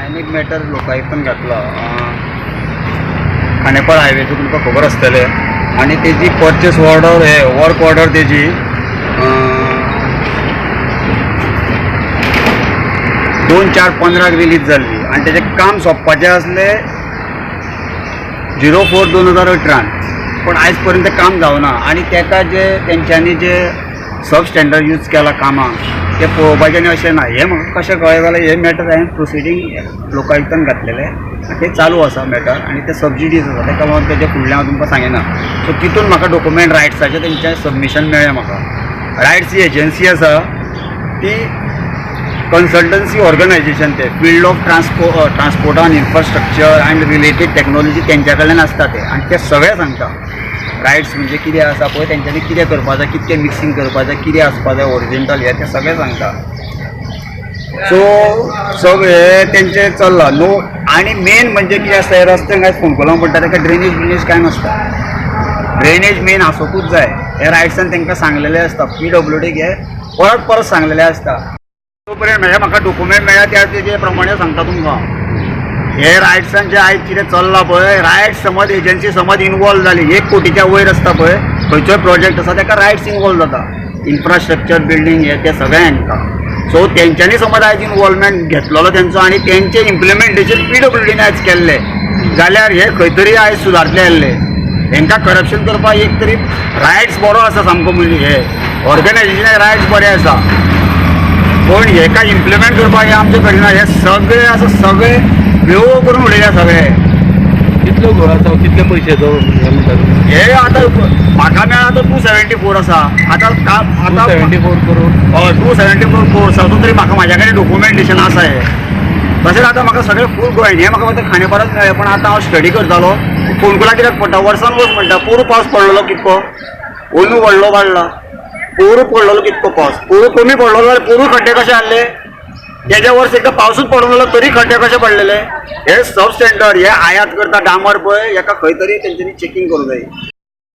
हांवें एक मॅटर लोकायुक्तान घातला. खांडेपार हायवेचो तुमकां खबर आसतलें आनी तेजी परचेस ऑर्डर हे वर्क ऑर्डर तेजी 2/4/15 रिलीज जाल्ली आनी तेजें काम सोंपपाचें आसलें 04/2018, पूण आयज पर्यंत काम जावना. आनी तेका जे तेंच्यांनी जे सब स्टँडर्ड यूज केला कामाक तें पळोवपाचें आनी अशें ना. हें म्हाका कशें कळ्ळें जाल्यार हें मॅटर हांवें प्रोसिडींग लोकायुक्तान घातलेलें आनी तें चालू आसा मॅटर आनी तें सबज्युडीस आसा, तेका लागून तेजे फुडलें हांव तुमकां सांगिना. सो तितून म्हाका डॉक्युमेंट रायट्साचें तेंचें सबमिशन मेळ्ळें. म्हाका रायट्स ही एजन्सी आसा, ती कन्सल्टन्सी ऑर्गनायजेशन, ते field of transport and infrastructure and related technology तेंच्या कडल्यान आसता तें आनी ते सगळें सांगता. रायट्स म्हणजे कितें आसा पळय, तेंच्यांनी कितें करपा जाय, कितकें मिक्सींग करपा जाय, कितें आसपा जाय ओरिजिनल, हें तें सगळें सांगता. सो सगळें तेंचें चल्लां न्हू. आनी मेन म्हणजे कितें आसता, हे रस्त्यांक आयज फोंडकुलां पडटा, ताका ड्रेनेज ब्रिनेज कांय नासता. ड्रेनेज मेन आसोकूच जाय. हे रायट्सान तांकां सांगलेलें आसता, पीडब्ल्यूडीक हे परत परत सांगलेलें आसता. तो पर्यंत म्हळ्यार म्हाका डॉक्युमेंट मेळ्ळ्या त्या तेजे प्रमाणे सांगता तुमकां. हे रायट्सान जे आयज कितें चल्लां पळय, रायट्स समज एजन्सी समज इनवॉल्व जाली, 1 कोटीच्या वयर आसता पळय खंयचोय प्रोजेक्ट आसा ताका रायट्स इनवॉल्व जाता, इन्फ्रास्ट्रक्चर बिल्डींग हे ते सगळें हांकां. सो तेंच्यांनी समज आयज इनवॉल्वमेंट घेतलेलो तेंचो आनी तेंचें इम्प्लिमेंटेशन पीडब्ल्यूडीन आयज केल्लें जाल्यार हे खंय तरी आयज सुदारतले आसले. हेंकां करप्शन करपाक एक तरी रायट्स बरो आसा सामको, म्हणजे हे ऑर्गनायजेशनाक रायट्स बरे आसा, पूण हेका इम्प्लिमेंट करपाक हे आमचे कडेन ना. हे सगळे आसा सगळे वेव करून उडयल्या सगळे. कितलो घोळ आसा, कितले पयशेचो हे म्हणटा? हे आतां म्हाका मेळ्ळा तो 274 आसा आतां. आतां 74 करोड? हय, 274 क्रोर्स आसा. तरी म्हाका म्हाज्या कडेन डॉक्युमेंटेशन आसा हे. तशेंच आतां म्हाका सगळें फूल गोंय हें म्हाका फक्त खांडेपारच मेळ्ळें, पण आतां हांव स्टडी करतालो. फोंडकुलां कित्याक पडटा वर्सान वर्स म्हणटा, पोरूं पावस पडलेलो कितको, अंदू व्हडलो वाडला, पोरूं पडलेलो कितको पावस, पोरूं कमी पडलेलो जाल्यार पोरूं खड्डे कशे आहले? तेज्या वर्स एकदां पावसूच पडूंक लागलो तरी खड्डे कशे पडलेले? हे सब स्टँडर्ड हे आयात करता डांबर पळय, हेका खंय तरी तेंच्यांनी चॅकींग करूंक जाय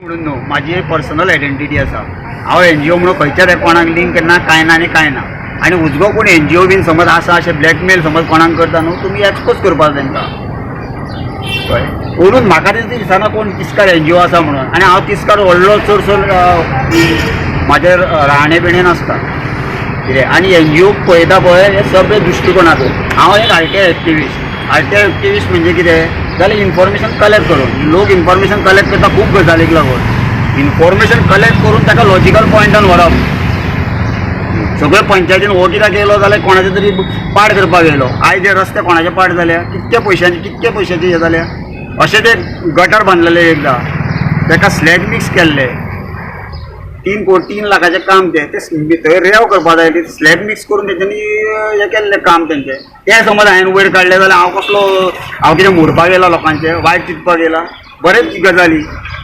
म्हणून न्हू. म्हाजी एक पर्सनल आयडेंटिटी आसा. हांव एनजीओ म्हणून खंयच्याच कोणाक लिंक ना, कांय ना आनी कांय ना. आनी उजगो कोण एनजीओ बीन समज आसा अशें ब्लॅकमेल समज कोणाक करता न्हू, तुमी एक्सपोज करपाक तांकां, कळ्ळें? म्हणून म्हाका तरी दिसना कोण तिस्कार एनजीओ आसा म्हणून. आनी हांव तिस्कार व्हडलो चडसो म्हाजेर राहणे बिणे नासता कितें. आनी एनजीओ पळयता पळय हे सगळे दृश्टिकोणातून. हांव एक आरटीआय एक्टिविस्ट. आरटीआय एक्टिविस्ट म्हणजे कितें जाल्यार इन्फॉर्मेशन कलेक्ट करून, लोक इन्फॉर्मेशन कलेक्ट करता खूब गजालीक लागून, इन्फॉर्मेशन कलेक्ट करून ताका लॉजिकल पॉयंटान व्हरप. सगळे पंचायतीन हो कित्याक येयलो जाल्यार कोणाचे तरी पाड करपाक येयलो. आयज हे रस्ते कोणाचे पाड जाल्या, कितके पयशांचे, कितके पयशांचे हे जाल्या. अशें ते गटर बांदलेले एकदां, ताका स्लॅग मिक्स केल्ले, 3 कोटी 3 लाखाचें काम तें, ते थंय रेंव करपा जाय, स्लॅग मिक्स करून तेंच्यांनी हें केल्लें काम तेंचें. तें समज हांवें वयर काडलें जाल्यार हांव कसलो, हांव कितें मोडपाक येयला, लोकांचें वायट चिंतपाक येयला? बरेच गजाली.